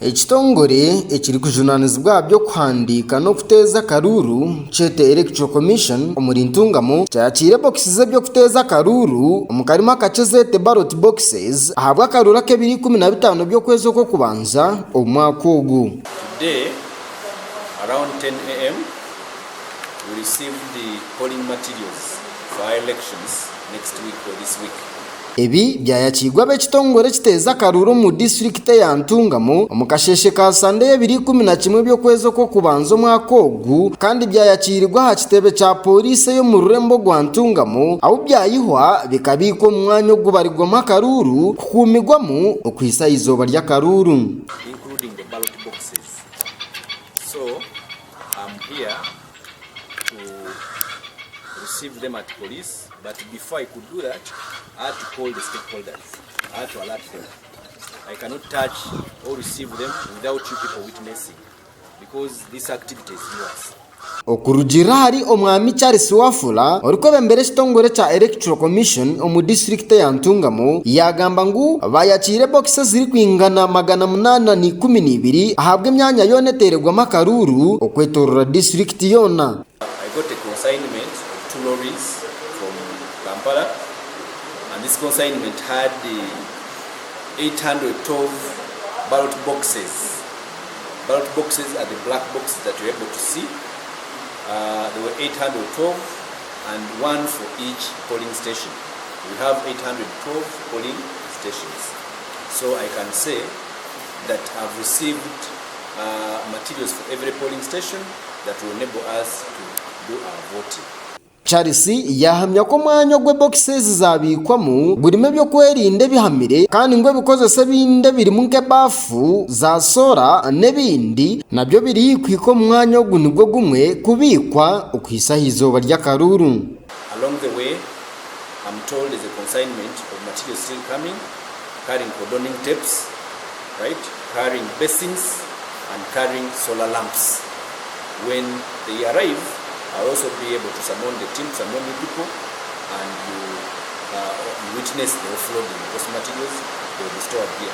Ekitongore ekirikujunaanizibwa aha by'okuhandiika n'okuteeza akaruuru kyete Electoral Commission omuri Ntungamo kyakiire ebokisi z'eby'okuteeza akaruuru omu karimi akakye zeete ballot boxes ahabw'akaruuru ak'ebiro 15 by'okwezi okw'okubanza omu mwaka ogu. Today around 10 am we received the polling materials for our elections next week or this week. Ebi byayakiirwe ab'ekitongore ekiteeza akaruuru omu disiturikiti eya Ntungamo omu kasheeshe ka Sande y'ebiro 11 by'okwezi okw'okubanza omwaka ogu kandi byayakiirirwa aha kitebe kya Pooriisi ey'omu rurembo rwa Ntungamo ahu byayihwa bikabiikwa omu mwanya ogubarigwamu akaruuru kukuumirwamu okuhitsya aha izooba ry'akaruuru. including the ballot boxes so am here to receive them at police but before I could do that I had to call the stakeholders I had to alert them I cannot touch or receive them without you people witnessing because this activity is yours. Okurugiirira ahari Omwami Charles Wafula, orikwebembera ekitongore kya Electoral Commission omu disiturikiti eya Ntungamo, yaagamba ngu baayakiire ebokisi ezirikwingana 812 ahabw'emyanya yoona eteeregwamu akaruuru okwetoorora disiturikiti yoona. I got a consignment of two lorries from Kampala and this consignment had 812 ballot boxes. Ballot boxes are the black boxes that you're able to see. There were 812 and one for each polling station. We have 812 polling stations. So I can say that I've received materials for every polling station that will enable us to do our voting. Charles yaahamya ku omwanya ogu ebokisi ezi zaabiikwamu gurimu eby'okwerinda ebihamire kandi ngu ebikozeso ebindi ebirimu nk'ebaafu za soora n'ebindi nabyo biri haihi kuhika omu mwanya ogu nigwo gumwe kubiikwa okuhitsya aha izooba ry'akaruuru. Along the way, I'm told there's a consignment of materials still coming, carrying cordoning tapes, right, carrying basins and carrying solar lamps. When they arrive, I'll also be able to summon the team, summon you people, and you, uh, you witness the offloading of those materials. They will be stored here.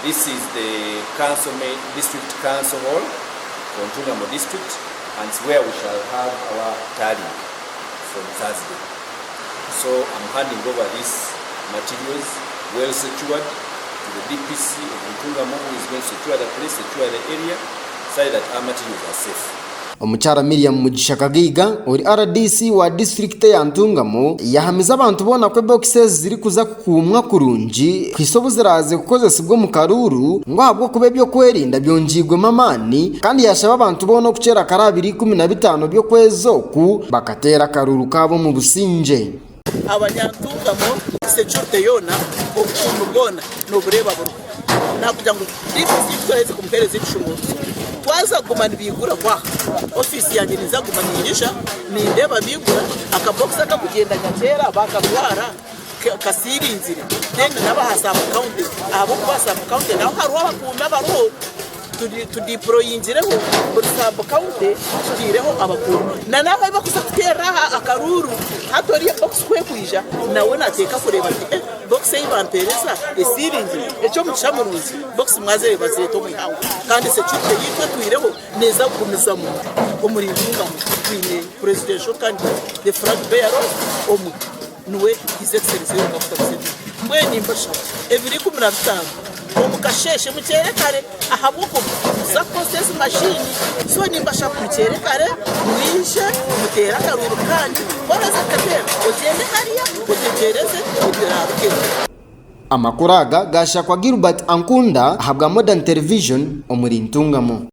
This is the council district council hall for Ntungamo district, and it's where we shall have our tallying from Thursday. So I'm handing over these materials well secured to the DPC of Ntungamo who is going to secure the place, secure the area such that our materials are safe. Omukyara Miriam Mugisha Kagaiga ori RDC wa disiturikiti eya Ntungamo yahamiza abantu boona ku ebokisi ezi zirikuza kukuumwa kurungi kuhitsya obu ziraaze kukozesibwa omu karuuru ngu ahabw'okuba eby'okwerinda byongyeirwemu amaani kandi yashaba abantu boona okukyera kare aha biro 15 by'okwezi oku bakateera akaruuru kaabo omu busingye. Abanyantungamo securite yoona obukuumi bwona nobureeba buriho nakugira ngu DPC kuturaheze kumuhereza ekishumuruzo twaza kuguma nibigura kwaha ofiisi yangye ninza kuguma ninyija nindeeba bigura akabokisi akakugyenda nyakyera bakatwara kasirinzire then nabaha sub county ahabwokuba sub county naho hariho abakuumi abariho. Tudiporoyingireho buri saabu kawunti tutiireho abakuumi na n'ahu ahu barikuza kuteerera aha akaruuru hati oriya bokisi ku erikwija nawe naateeka kureeba ati eh bokisi ei bampeereza esiiringire. Eky'omugisha murungi bokisi mwazireeba bazireeta omu ihangwe kandi securite yaitu etwireho neeza kugumizamu omuri Ntungamo twine presidential candidate the flag bearer omwe niwe His Excellency Yoweri Kaguta Museveni. Mbwenu nimbashaba ebiro 15 omu kasheeshe mukyere kare ahabw'okuba nituza kukozesa ezi mashiini so nimbashaba mukyere kare mwije muteere akaruuru kanyu ku oraheza kukateera ogyende hariya otegyereze ebiraarugeho. Amakuru aga gaashakwa Gilbert Ankunda ahabwa Modern Television omuri Ntungamo.